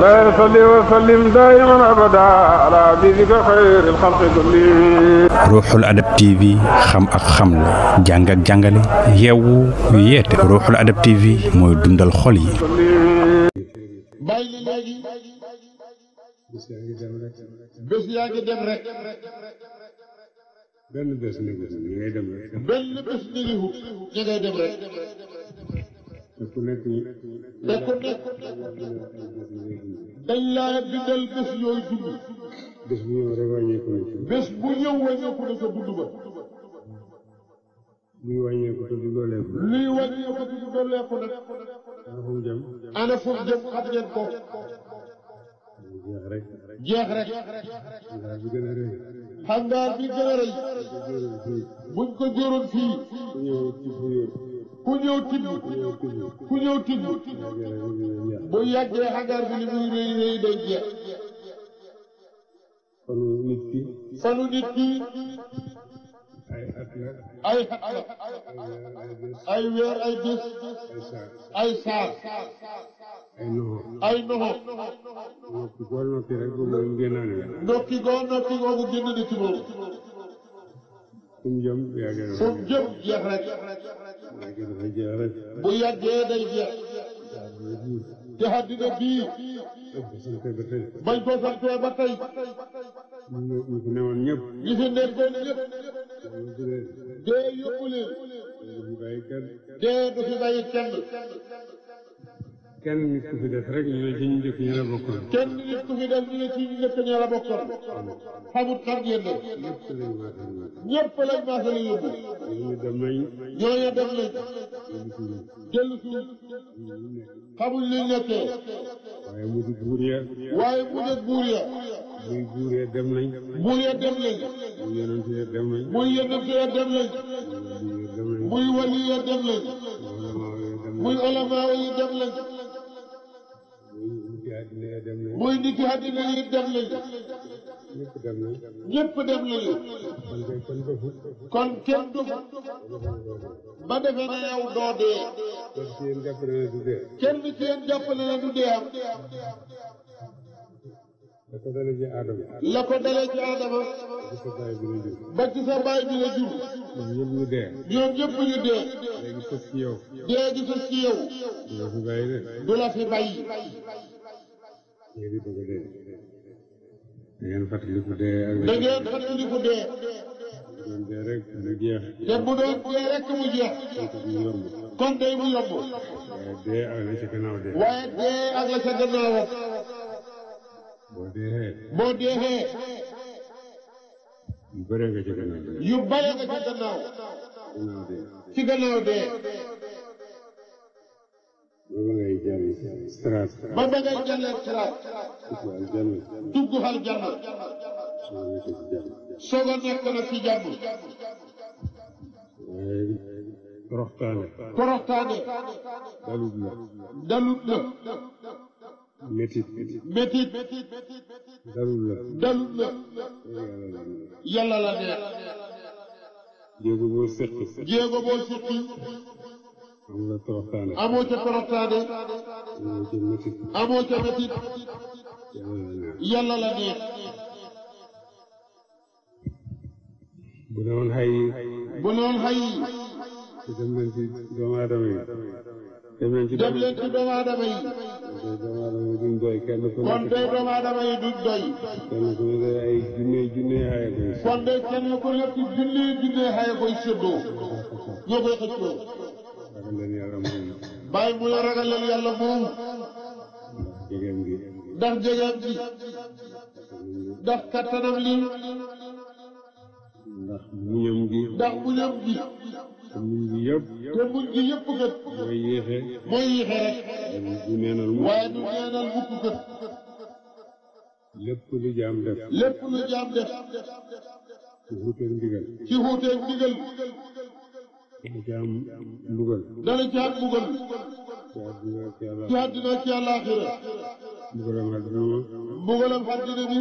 لا يصلي وسلم دائما ابدا على حبيبك خير الخلق كلهم. Ruuxul Adab TV xam ak xamle jàng ak jàngale yeewu yeete Ruuxul Adab TV mooy dundal xol yi. bàyyi léegi bés yaa ngi dem rek benn bés ni ngay dem rek. benn bés ni ngi hut ña ngay dem rek te ku nekk dañ laa bindal bés yooyu dund bés bu ñëw rek wàññeeku na ci. bés bu ñëw wàññeeku na sa dund ba luy wàññeeku te du dooleeku. luy wàññeeku te du dooleeku nag ana fu mu jëm. ana fu mu jëm xam ngeen ko jeex rek. jeex rek ndax bi gën a rëy. xangaar bi gën a rëy buñ ko jóoroon fii ku ñëw tibb bu yàggee xangaar bi li muy rëy rëy day jeex. fanu nit ki ay at la ay weer ay bés ay saar ay noxo noppi goo noppi rek bu moom génnaane la. noppi googu génn na ci moom fu mu jëm yàggee fu mu jëm jeex rek bu yàggee day jeex te àddina bii bañ ko santee ba tey ñu fi newoon ñëpp ñi fi nekkoon ñëpp dee yóbbu leen dee du fi bàyyi kenn nit ku fi def rek ñu ne ci ñu njëkk ñi la bokkoon. kenn nit ku fi def ñu ne ci ñu njëkk ñi la bokkoon xamut xam ngeen ne ñëpp lañ maasale yóbbu ñooñu dem nañ dellu suuf xamuñ luñ nekkee waaye mu di buur ya waaye mu ne buur ya muy buur ya dem nañ buur ya dem nañ muy yonent ya dem nañ muy yonent ya dem nañ muy wali ya dem nañ muy olamaa yi dem nañ muy niti àddina yi dem nañ ñëpp dem nañu kon kenn du ba defe ne yow doo dee kenn ci yéen jàpp na ne du dee am la ko dalee ci Adama ba ci sa baay bi la jur ñoom ñëpp ñu dee léegi sës ci yow dee gi sës ci yow du la fi bàyyi de du la fi bàyyi léegi dëgg dee da ngeen fàttaliku dee ak da ngeen fàttaliku dee doon dee rek mu jeex te bu doon dee rek mu jeex kon day mu yomb waaye dee ak la ca gannaaw dee waaye dee ak la ca gannaaw boo dee yu bëree nga ca gannaaw dee yu bare nga ca gannaaw ci gannaaw dee ba ngay jàll siraat ba ngay jàllee siraat dugg aljanna soog a nekk nag ci jàmm waaye toroxtaane dalut la métit dalut la yàlla la neex jéego boo seqi amoo ca toroxtaane amoo ca métit yàlla la neex bu ne woon xay dem leen ci doomu aadama yi dem leen ci doomu aadama yi duñ doy kenn ku kon tey doomu aadama yi duñ doy kenn ku ne ay junne xaye koy kon tey kenn ku nekk junne xaye koy séddoo ñoo koy xëccoo ragal leen yàlla moom bàyyi mu la ragal leen yàlla moom ndax jegeem gi ndax kattanam li ndax muñam gi te muñ gi yëpp gët mooy yéexe rek du neenal mu waaye du neenal mukk gët lépp lu jaam def ci xuuteeg ndigal dana ci am mbugal ci àddina ci àllaaxira mbugalam àddina bi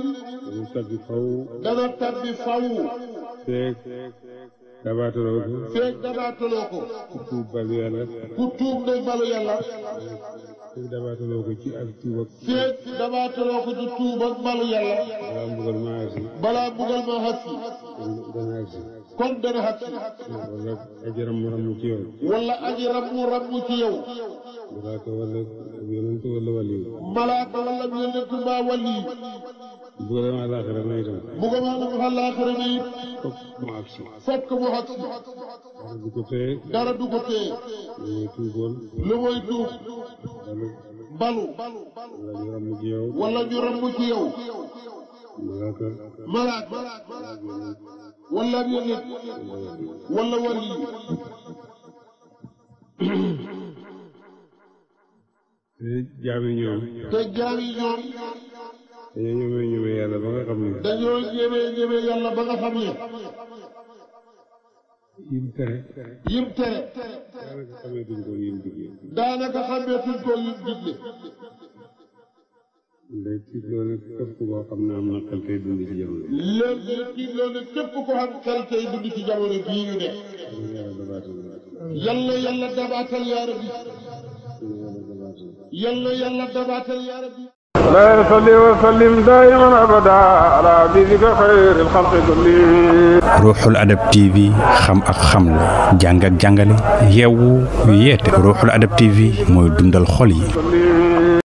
dana tabbi faw feek dabaataloo ko. feeg dabaataloo ko. ku tuub balu yàlla. ku tuub nag balu yàlla. feeg dabaataloo ko ci ak tuub ak. feeg dabaataloo ko ci tuub ak balu yàlla. balaa mbugal ma agsi. balaa mbugal ma agsi. dana agsi. kon dana agsi. wala aji ramm ci yow. wala aji ramm ci yow. malaaka wala yonent wala wali. malaaka wala yonent mbaa wali. mbugalam àllaaxira na itam. mbugalam àllaaxira na it. fokk mu agsi. fokk mu agsi. dara du ko téye. dara du ko téye. lu muy tuuboon. lu muy tuub. balu. wala ñu ramm ci yow. wala ñu ramm ci yow. malaaka. wala yonent. wala wali. te jaam yi ñoom. dañoo ñeme yàlla ba nga xam ne. dañoo ñeme yàlla ba nga xam ne. yim tere. daanaka xameetuñ ko yim digle. léegi tiitloo ne képp koo xam ne am na xel tey dund ci jamono. léegi tiitloo ne képp ko xam xel tey dund ci jamono bii ñu ne. yàlla dabaatal yaa rabbi. yàlla dabaatal yaa rabbi. لا يصلي وسلم دائما ابدا على حبيبك خير الخلق كلهم. ruuxul adab TV xam ak xamle jàng ak jàngale yeewu yeete ruuxul adab TV mooy dundal xol yi.